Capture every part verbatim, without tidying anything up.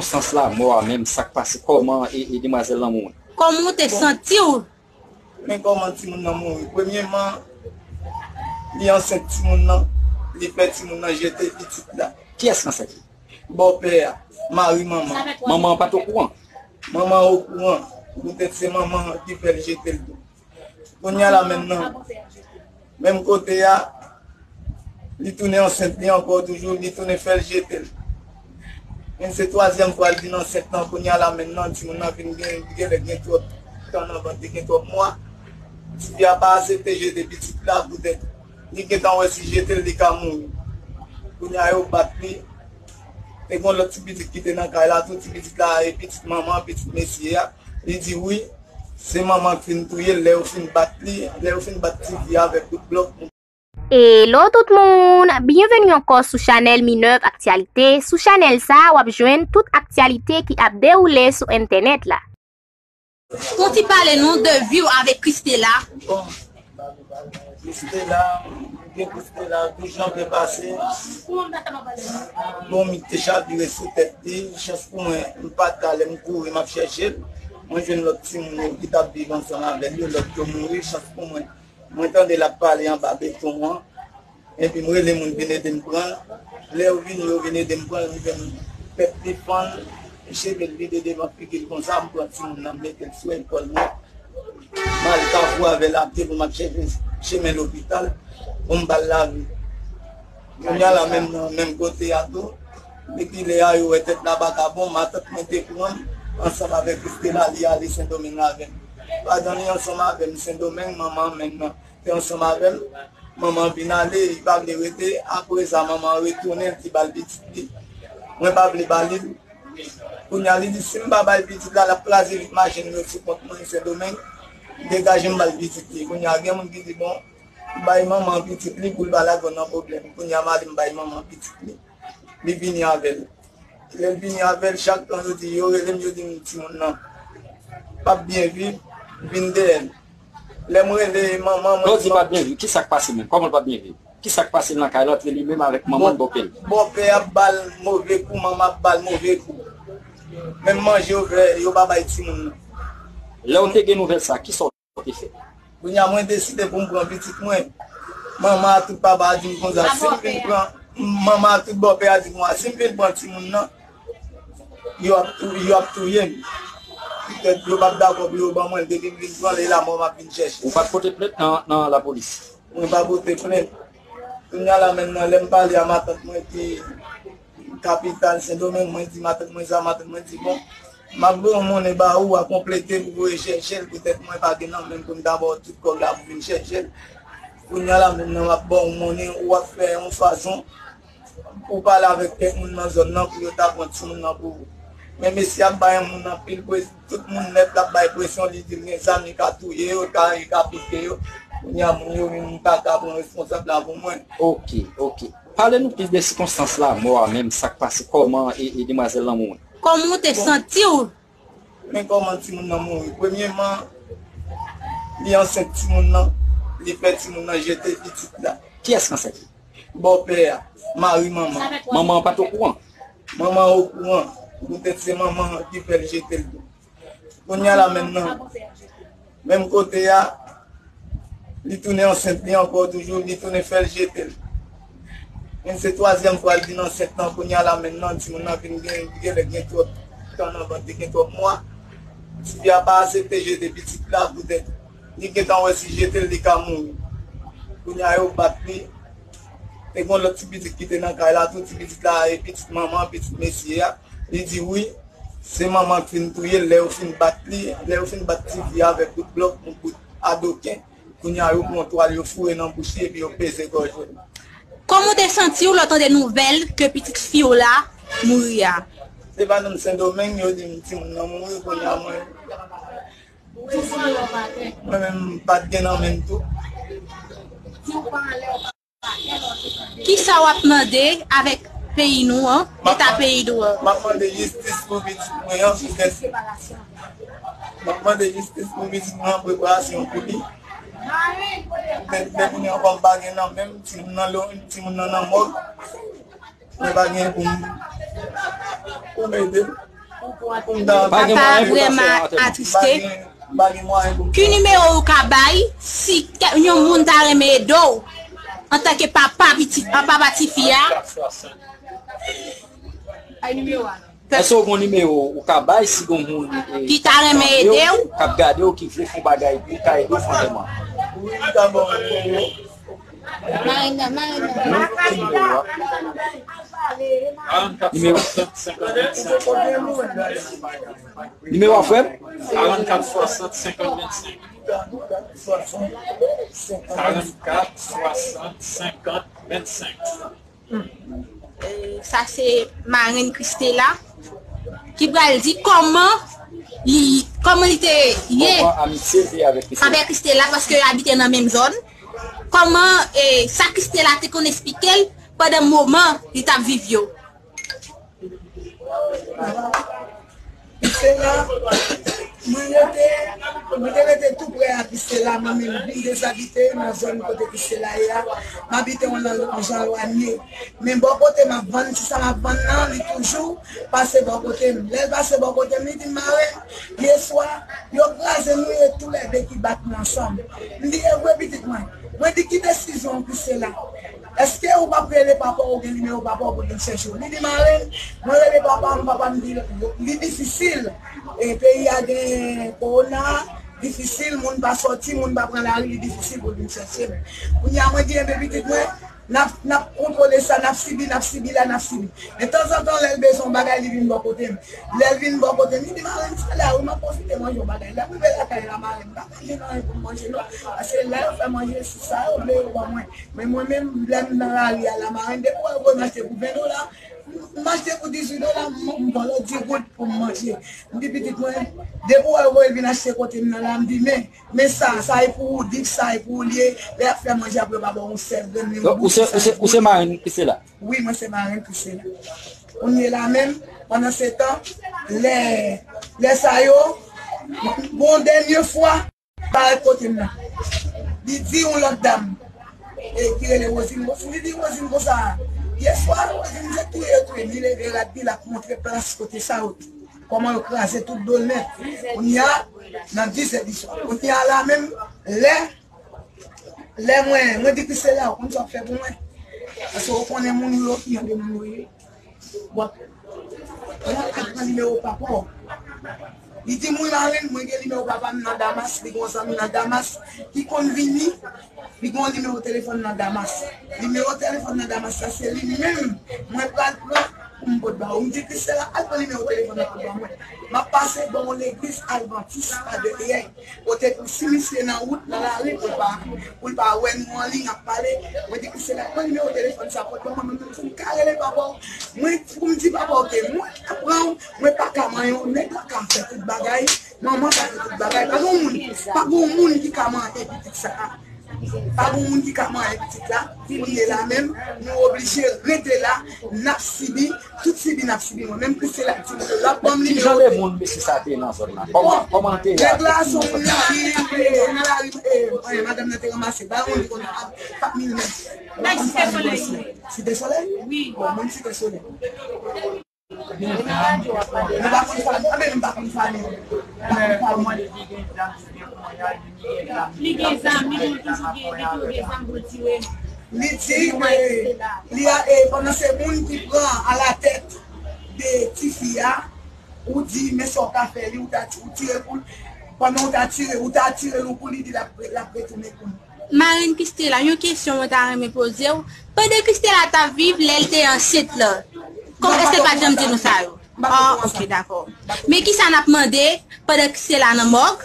sikonstans lanmò a menm, sa k pase, kòman e, e demwazèl lan mouri? Kòman w te santi w? Men kòman timoun nan mouri. Premyeman, li ansent timoun nan, li fè timoun nan jete pitit la. Kiyès ki ansent li? Bòpè a, mari manman. Manman an pa t okouran? Manman an okouran. Poutèt se manman an ki fè l jete l tou. Kounye a la menm nan, menm kote a, li tounen ansent li ankò toujou, li tounen fè l jete l. Men se twazyèm fwa l vin ansent lan, kounye a la menm nan, timoun nan vin gen, li genlè gen twòp tan nan vant, li gen twòp mwa. Tifi a pa aksepte jete pitit la poutèt li gentan wè si jete l, li ka mouri. Kounye a yo bat li. Te gen lòt ti pitit ki te nan kay la tou, ti pitit la e pitit manman, pitit mesye a. Li di wi, se manman k fin touye l lè yo fin bat li, lè yo fin bat tifi a avèk kout blòk. Hello tout moun, byenveni ankò sou chanèl Minerve Actualité. Sou chanèl sa, w ap jwenn tout aktyalite ki ap dewoule sou entènèt la. Konti pale nou de vi w avèk Christela. Bon, Christela, m gen Christela, douz jan byen pase. Bon, mi te chavire sou tèt li, chans pou mwen, m pa t la, lè m kouri, m ap chèche l. Mwen jwenn lòt timoun yo ki t ap viv ansanm avè l yo, lòt yo mouri, chans pou mwen. Mwen tande l ap pale anba beton an, epi m rele moun vin ede m pran l. Lè yo vini, yo vin ede m pran l, m jwenn tèt li fann, cheve l vide devan figi l konsa, m pran timoun nan, m mete l sou epòl mwen. M al Kafou avè l a pye pou m ap chèche chemen lopital pou m ba l lavi. Kounye a la menm nan menm kote a tou, depi lè a yo wè tèt la pa ka bon, matant mwen te pran m ansanm avèk Christela, li ale Sendomeng avè m. Pandan li ansanm avè m Sendomeng, manman an menm nan te ansanm avè m. Manman an vin ale, li pa vle rete. Apre sa, manman an retounen, li ba l pitit li. Mwen pa vle ba li l. Kounye a, li di, si m pa bay pitit la, l ap kraze vit machin yo sou kont mwen Sendomeng. Degaje m ba l pitit li. Kounye a, gen moun ki di, bon, bay manman an pitit li pou l pa lage w nan pwoblèm. Kounye a, m ale m bay manman an pitit li. Li vini avè l. Lè l vini avè l, chak tan yo di, yo rele m, yo di m, timoun nan p ap byen viv, vin dèyè l. Lè m rele manman, mwen Lè w di l p ap byen viv, ki sa k pase menm? Kòman l p ap byen viv? Ki sa k pase nan kay la ant li menm avèk manman l, bòpè l? Bòpè ap ba l move kou, manman ap ba l move kou. Menm manje yo fè, yo pa bay timoun nan. Lè w te gen nouvèl sa, ki sa w te fè? Kounye a, mwen deside pou m pran pitit mwen. Manman a tout papa a di m konsa, si m vin pran, manman a tout bòpè a di m konsa, si m vin pran timoun nan, yo ap tou-, yo ap touye m. Petèt yo p ap dakò pou yo ban mwen l, depi m vin pran l, e lanmò m ap vin chèche. Ou pa t pote plent nan, nan lapolis? Mwen pa pote plent. Kounye a la menm nan, lè m pale a matant mwen ki kapital Sendomeng, mwen di matant mwen sa, matant mwen di, bon, m ap voye yon monnen ba ou, w a konplete pou voye chèche l, poutèt mwen pa gen nan men m pou m ta ba w tout kòb la pou vin chèche l. Kounye a la menm nan, m ap ba w monnen, ou ap fè yon fason pou w pale avèk kèk moun nan zòn nan pou yo ta pran timoun nan pou ou. Men mesye ap bay moun anpil pres-, tout moun nèt l ap bay presyon, li di l gen zam, li ka touye yo, li ka, li ka pike yo. Kounye a moun yo vin pa ka pran responsab la pou mwen. Ok, ok. Pale nou plis de sikonstans lanmò a menm, sa k pase, kòman e, e demwazèl lan mouri? Kòman w te santi w? Men kòman timoun nan mouri. Premyeman, li ansent timoun nan, li fè timoun nan jete pitit la. Kiyès ki ansent li? Bòpè a, mari manman. Manman an pa t okouran? Manman an okouran, poutèt se manman an ki fè l jete l tou. Kounye a la menm nan, menm kote a, li tounen ansent li ankò toujou, li tounen fè l jete l. Men se twazyèm fwa l vin ansent lan, kounye a la menm nan, timoun nan vin gen, li genlè gen twòp tan nan vant, li gen twòp mwa. Tifi a pa aksepte jete pitit la poutèt li gentan wè si jete l, li ka mouri. Kounye a yo bat li. Te gen lòt ti pitit ki te nan kay la tou, ti pitit la e pitit manman, pitit mesye a. Li di wi, se manman k fin touye l lè yo fin bat li, lè yo fin bat tifi a avèk kout blòk, yon kout adoken. Kounye a yo pran yon twal, yo foure nan bouch li epi yo peze gòj li. Kòman w te santi w lè w tande nouvèl ke pitit fi w la mouri a? Se pa nan Sendomeng yo di m timoun nan mouri, kounye a mwen, mwen menm m pa t gen nan men m tou. Kisa w ap mande avèk peyi nou an, eta peyi nou an? M ap mande jistis pou pitit mwen an, poutèt m ap mande jistis pou pitit mwen an, preparasyon pou li. Poutèt depi nou ankò m pa gen nan men m, timoun nan lo-, timoun nan nan mòg. Mwen pa gen pou m, pou m ede l. Pou m ta... Papa vrèman atiste. Ki nimewo ou ka bay si yon moun ta renmen ede w antanke papa pitit, papa tifi a? Èske w gen nimewo ou ka bay si gen moun, eh, ki ta renmen ede w, k ap gade w, ki vle fè yon bagay pou w, ka ede w fè yon pèman? Wi, m ka ba w nimewo. Marenn nan, marenn nan. Ki nimewo a? Nimewo. Nimewo a, frè m? Karannkat swasant senkant vennsenk. Karannkat swasant senkant vennsenk. E, sa se marenn Christela ki pral di kòman li, kòman li te ye avèk Christela, paske yo abite nan menm zòn. Kòman, e, sa Christela te konn esplike l pandan moman li t ap viv yo. Christela, mwen rete, mwen te rete tou pre a Christela, mwen menm vin dezabite nan zòn kote Christela ye a. M abite yon nan yon jan elwanye. Men bò kote m ap vann, ti sa m ap vann nan, li toujou pase bò kote m. Lè l pase bò kote m, li di m, "Marenn, yè swa, yo kraze nou yo toulède ki bat nou ansanm." M di, "E vre, pitit mwen?" Mwen di, "Ki desizyon w, Christela? Èske ou p ap rele papa w, ou gen nimewo papa w pou l vin chèche w?" Li di, "Marenn, mwen rele papa m, papa m di li difisil. E peyi a gen kowona, difisil, moun pa sòti, moun pa pran lari, li difisil pou l vin chèche m." Kounye a, mwen di, "Enben, pitit mwen, n ap, n ap kontwole sa, n ap sibi, n ap sibi la, n ap sibi." Men tanzantan, lè l bezwen yon bagay, li vin bò kote m. Lè l vin bò kote m, li di, "Marenn, sa la, wi, m ap pwofite manje yon bagay." Lè m rive lakay la, marenn, m pa manje nan anyen pou m manje, non. Paske lè yo fè manje, se sa yo vle yo ban mwen. Men mwen menm, lè m nan lari a la, marenn, depi w wè yo voye m achte pou ven dola, m achte pou dizuit dola, m, m pran lòt di goud pou m manje. M di pitit mwen, depi w wè yo voye l vin achte kote m nan la, m di, "Men, men sa, sa e pou ou, di sa e pou ou l ye." Lè y ap fè manje, apre yo pa ba w yon sèl grenn, men yon bouch, sa e pou ou. Ou se, ou se, ou se marenn Christela? Wi, mwen se marenn Christela. Kounye la menm, pandan se tan, lè, lè sa yo, bon, dènye fwa, parèt kote m nan. Li di yon lòt dam, e, ki rele Rosine. Rosine, li di Rosine konsa, yè swa, Rosine, se touye yo touye m. Li leve rad li, l ap montre plas kote sa yo, kòman yo kraze tout do l nèt. Kounye a, nan dizè di swa. Kounye a la menm, lè, lè mwen, mwen di Christela, ou konn sa w ap fè pou mwen? Paske ou konnen moun yo ki jan de moun yo ye. W ap, w ap pran nimewo papa w. Li di m, "Wi, marenn, mwen gen nimewo papa m nan Damas, li gen yon zanmi nan Damas ki konn vini, li gen yon nimewo telefòn nan Damas." Nimewo telefòn nan Damas la, se li menm mwen pral pran pou m pot ba ou. M di Christela, "Al pran nimewo telefòn nan pou ba mwen." M ap pase bò yon legliz advantis pa dèyè. Kote pou si misye nan wout, nan lari, pou l pa, pou l pa wè nou anliy ap pale. Mwen di, "Christela, pran nimewo telefòn sa, pot ban mwen, mwen menm pou m ka rele papa w." Mwen, pou m di papa w ke mwen ka pran w, mwen pa ka manyen w, nèg la ka fè tout bagay, manman ka fè tout bagay. Pa gen moun, pa gen moun ki ka manyen pitit sa. Pa gen moun ki ka manyen pitit la. Kounye la menm, nou oblije rete la, n ap sibi, tout sibi n ap sibi. Mwen menm Christela di m ke l ap ban m nimewo. Ki jan de moun mesye sa te ye nan zòn nan? Kòman, kòman l te ye avèk moun nan? Nèg la se yon moun nan lari, e, e, madanm nan te ranmase, pa yon moun ki konn ap, ap milmen. Nèg Site Solèy. Site Solèy? Wi. Bon, moun Site Solèy. Nou pa konn fanmi, anben nou pa konn fanmi. Nou pa konn fanmi. Li gen zam, li toujou gen, li toujou gen zam pou l tire. Li di ke li a, e, pandan se moun ki pran alatèt de tifi a, ou di, men sa w ka fè li, ou ta ti-, ou tire pou l, pandan ou ta tire, ou ta tire l pou li, di l ap, l ap retounen pou l. Marenn Christela, yon kesyon mwen ta renmen poze w. Pandan Christela t ap viv, lè l te ansent lan, kòman, èske l pa t janm di nou sa yo? Ah, ok, dakò. Men kisa n ap mande pandan Christela nan mòg?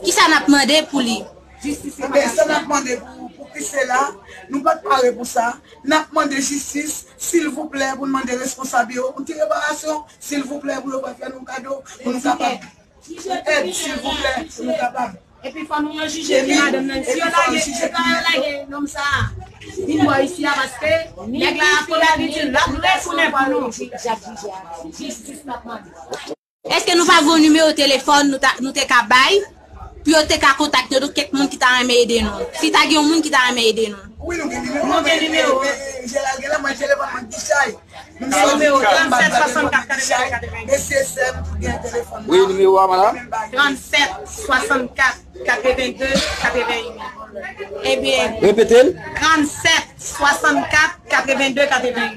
Kisa n ap mande pou li? Jistis. Enben, sa n ap mande pou, pou Christela, nou pa t pare pou sa. N ap mande jistis, silvouplè, pou n mande responsab yo pou n ti reparasyon, silvouplè, pou yo pa fè nou kado, pou nou kapab. Èd, silvouplè, si nou kapab. Epi fò nou yo jije vi madanm nan. Si yo lage, se pa yo lage nonm sa a vin bò isi a, paske nèg la ap pran abitid, l ap retounen pou nou. Jistis n ap mande. Èske nou pa gen yon nimewo telefòn nou ta, nou te ka bay? Pou yo te ka kontakte nou, kèk moun ki ta renmen ede nou. Si ta gen yon moun ki ta renmen ede nou. Wi, nou gen nimewo. Nou gen nimewo. Men, men, Jera gen la, mwen telefòn mwen ki chay. Nimewo trannsèt swasannkat katrevenndez katrevenn. Mesye, sè m, tout gen telefòn nan. Wi, nimewo a, madanm? Trannsèt swasannkat katrevenndez katrevenn. Ebyen, repete l. Trannsèt swasannkat katrevenndez katrevenn.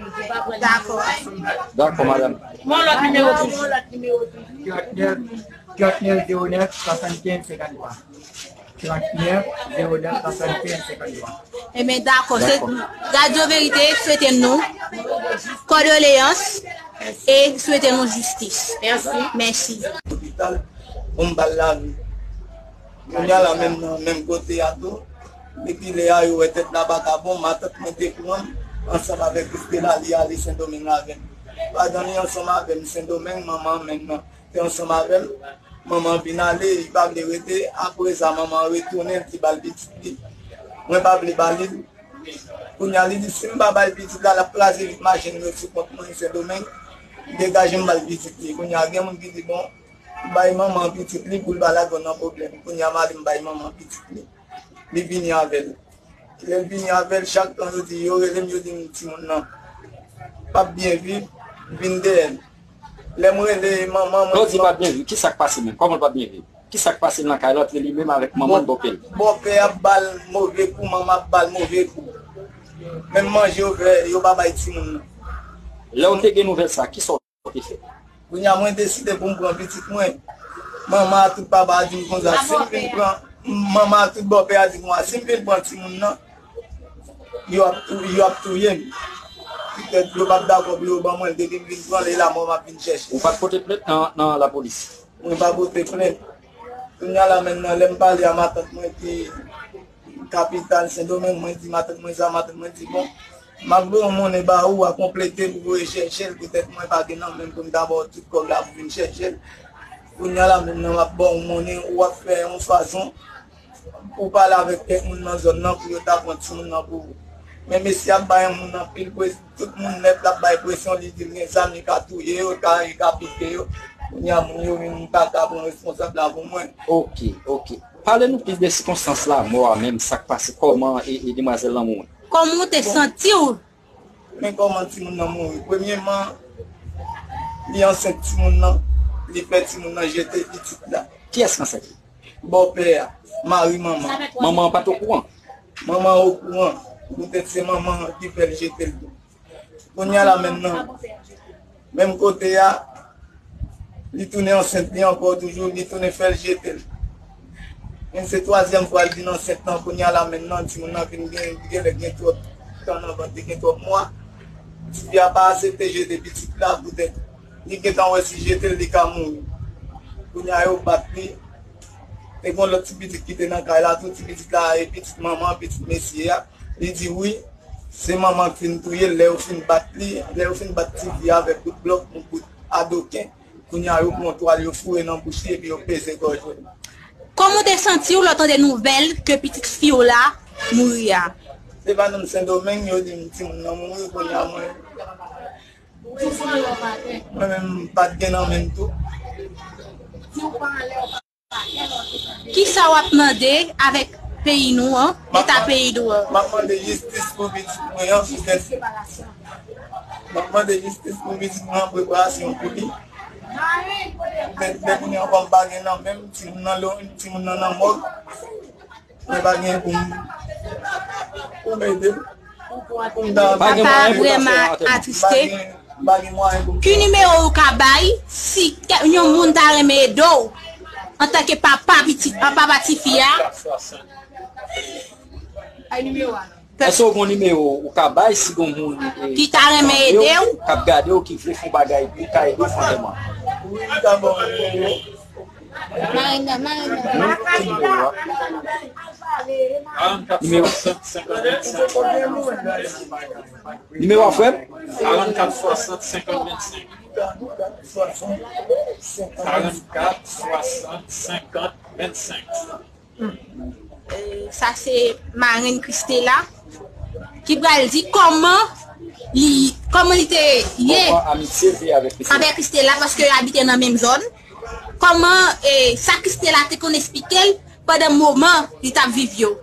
Dakò. Dakò, madanm. Yon lòt nimewo toujou. Trannèf, trannèf zewo nèf swasannkenz senkanntwa. Trannèf zewo nèf swasannkenz senkanntwa. Ebyen, dakò. Se Radyo Verite swete nou kondoleyans e swete nou jistis. Mèsi. Lopital pou m ba l lavi. Kounye a la, menm nan menm kote a tou, depi lè a, yo wè tèt la pa ka bon, matant mwen te pran m ansanm avèk Christela, li ale Sendomeng avè m. Pandan li ansanm avè m Sendomeng, manman menm nan te ansanm avè l. Manman vin ale, li pa vle rete. Apre sa, manman retounen, li ba l pitit li. Mwen pa vle ba li l. Kounye a, li di, si m pa ba l pitit la, l ap kraze vit machin yo sou kont mwen Sendomeng. Degaje m ba l pitit li. Kounye a, gen moun ki di, bon, bay manman pitit li pou l pa lage w nan pwoblèm. Kounye a, m ale m bay manman pitit li. Li vini avè l. Lè l vini avè l, chak tan yo di, yo rele m, yo di m, timoun nan p ap byen viv, vin dèyè l. Lè m rele manman, mwen di, manman, l ap byen viv. Ki sa k pase menm? Kòman l p ap byen viv? Ki sa k pase nan kay la antre li menm avèk manman l, bòpè l? Bòpè ap ba l move kou, manman ap ba l move kou. Menm manje yo fè, yo pa bay timoun nan. Lè w te gen nouvèl sa, ki sa w te fè? Kounye a, mwen deside pou m pran pitit mwen. Manman ak tout papa a di m konsa, si m vin pran, manman ak tout bòpè a di konsa, si m vin pran timoun nan, yo ap tou-, yo ap touye m. Poutèt yo p ap dakò pou yo ban mwen l, depi m vin pran l, e lanmò m ap vin chèche. Ou pa t pote plent nan, nan lapolis? Mwen pa pote plent. Kounye a la menm nan, lè m pale a matant mwen ki kapital Sendomeng, mwen di matant mwen sa, matant mwen di, bon, m ap voye yon monnen ba ou, w a konplete pou voye chèche l, poutèt mwen pa gen nan men m pou m ta ba w tout kòb la pou vin chèche l. Kounye a la menm nan, m ap ba w yon monnen, ou ap fè yon fason pou pale avèk kèk moun nan zòn nan pou yo ta pran timoun nan pou ou. Men mesye ap bay yon moun anpil pres-, tout moun nèt l ap bay presyon, li di l gen zam, li ka touye yo, li ka, li ka pike yo. Kounye a moun yo vin pa ka pran responsab la pou mwen. Ok, ok. Pale nou plis de sikonstans lanmò a menm, sa k pase, kòman e, e demwazèl lan mouri? Kòman w te santi w? Men kòman timoun nan mouri. Premyeman, li ansent timoun nan, li fè timoun nan jete pitit la. Kiyès ki ansent li? Bòpè a, mari manman. Manman an pa t okouran? Manman an okouran, poutèt se manman an ki fè l jete l tou. Kounye a la menm nan, menm kote a, li tounen ansent li ankò toujou, li tounen fè l jete l. Men se twazyèm fwa l vin ansent lan, kounye a la menm nan, timoun nan vin gen, li genlè gen twòp tan nan vant, li gen twòp mwa. Tifi a pa aksepte jete pitit la poutèt li gentan wè si jete l, li ka mouri. Kounye a yo bat li. Te gen lòt ti pitit ki te nan kay la tou, ti pitit la e pitit manman, pitit mesye a. Li di wi, se manman k fin touye l, lè yo fin bat li, lè yo fin bat tifi a avèk bout blòk, yon bout adoken. Kounye a yo pran twal, yo foure nan bouch li epi yo peze gòj li. Kòman w te santi w lè w tande nouvèl ke pitit fi w la mouri a? Se pa nan Sendomeng yo di m timoun nan mouri, kounye a mwen, mwen menm m pa t gen nan men m tou. Kisa w ap mande avèk peyi nou an, leta peyi nou an? M ap mande jistis pou pitit mwen an, poutèt. M ap mande jistis pou pitit mwen an, preparasyon pou li. Men, men kounye a ankò m pa gen nan men m, timoun nan lo-, timoun nan nan mòg. Mwen pa gen pou m, pou m ede l. Pou m ta, papa vrèman atriste. Ki nimewo ou ka bay si kè-, yon moun ta renmen ede w antanke papa pitit, papa tifi a? Èske w gen nimewo ou ka bay si gen moun, eh, ki ta renmen ede w, k ap gade w, ki vle fè yon bagay pou ka ede w fè yon demach? Wi, m ka ba w nimewo. Nimewo a, frè m? Karannkat swasant senkant vennsenk. Karannkat swasant senkant vennsenk. Eh, sa se marenn Christela ki pral di kòman li, kòman li te ye avèk Christela, paske yo abite nan menm zòn. Kòman, eh, sa Christela te konn esplike l pandan moman li t ap viv yo.